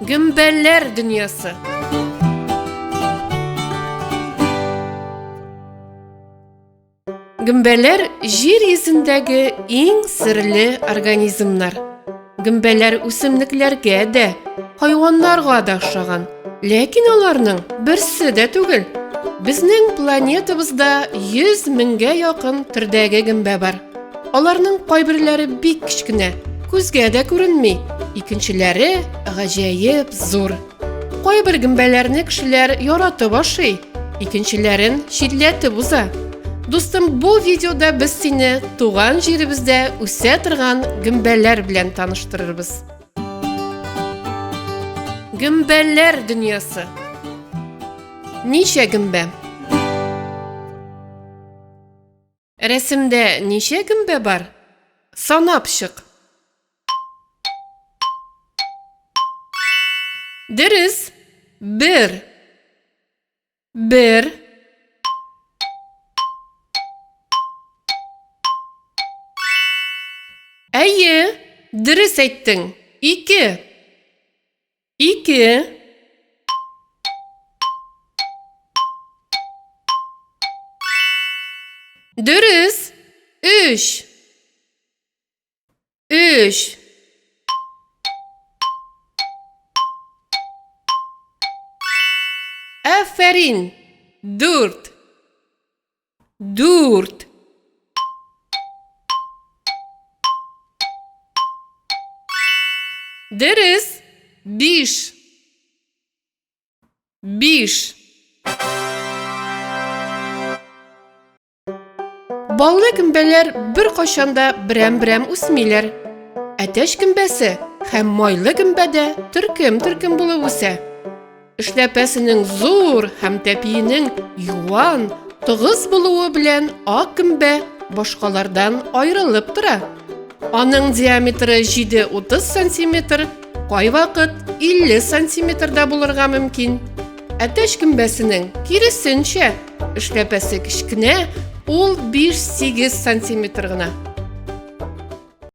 Гөмбәләр дөньясы. Гөмбәләр җир йөзендәге иң серле организмнар. Гөмбәләр үсемлекләргә дә, хайваннарга да охшаган. Ләкин аларның берсе дә түгел. Безнең планетабызда 100 меңгә якын төрдәге гөмбә бар. Аларның кайберләре бик кечкенә, күзгә дә күренми, икенчеләре гаҗәеп зур. Кайбер гөмбәләрне кешеләр яратып ашый, икенчеләрен читләтеп уза. Дустым, бу видеода без сине туган җиребездә үсә торган гөмбәләр белән таныштырырбыз. Гөмбәләр дөньясы. Ничә гөмбә? Рәсемдә ничә гөмбә бар? Санап чык. Дөрес. Бер. Бер. Әйе, дөрес әйттең. Ике. Ике. Дөрес. Өч. Өч. Афәрин. Дүрт. Дүрт. Дөрес. Биш. Биш. Баллы гөмбәләр беркайчан да берәм-берәм үсмиләр. Әтәч гөмбәсе һәм майлы гөмбә дә төркем-төркем булып үсә. Эшләпәсенең зур һәм тәпиенең юан, тыгыз булуы белән ак гөмбә башкалардан аерылып тора. Аның диаметры 7-30 сантиметр, кайвакыт 50 сантиметр да булырга мөмкин. Әтәч гөмбәсенең киресенчә, эшләпәсе кечкенә, ул 5-8 сантиметр гына.